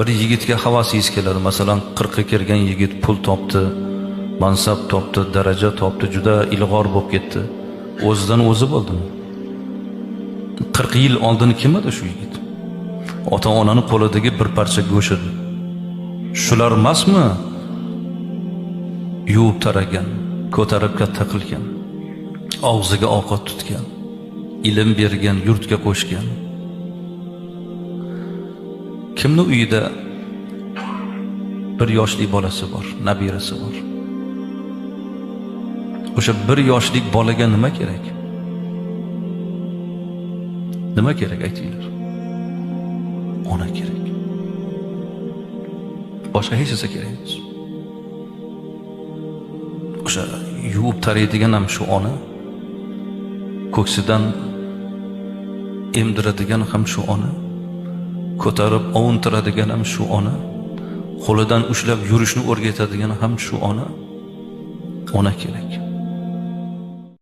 Bir yigitga havasingiz keladi, masalan, 40 ga kirgan yigit pul topdi, mansab topdi, daraja topdi, juda ilg'or bo'lib ketdi. O'zidan o'zi bo'ldimi? 40 yil oldin kim edi shu yigit? Ota-onani qo'lidagi bir parcha go'sht edi. Shular emasmi yuvib taragan, ko'tarib katta qilgan, og'ziga ovqat tutgan, ilm bergan, yurtga qo'shgan? Kimni uyida 1 yoshli bolasi bor, nabirasi bor? O'sha 1 yoshlik bolaga nima kerak? Nima kerak, aytinglar? Ona kerak. Boshqa hech narsa kerak emas. O'sha yuvib taraydigan ham shu ona, ko'ksidan emdiradigan ham shu ona, ko'tarib ovuntiradigan ham shu ona, qo'lidan ushlab yurishni o'rgatadigan ham shu ona. Ona kerak.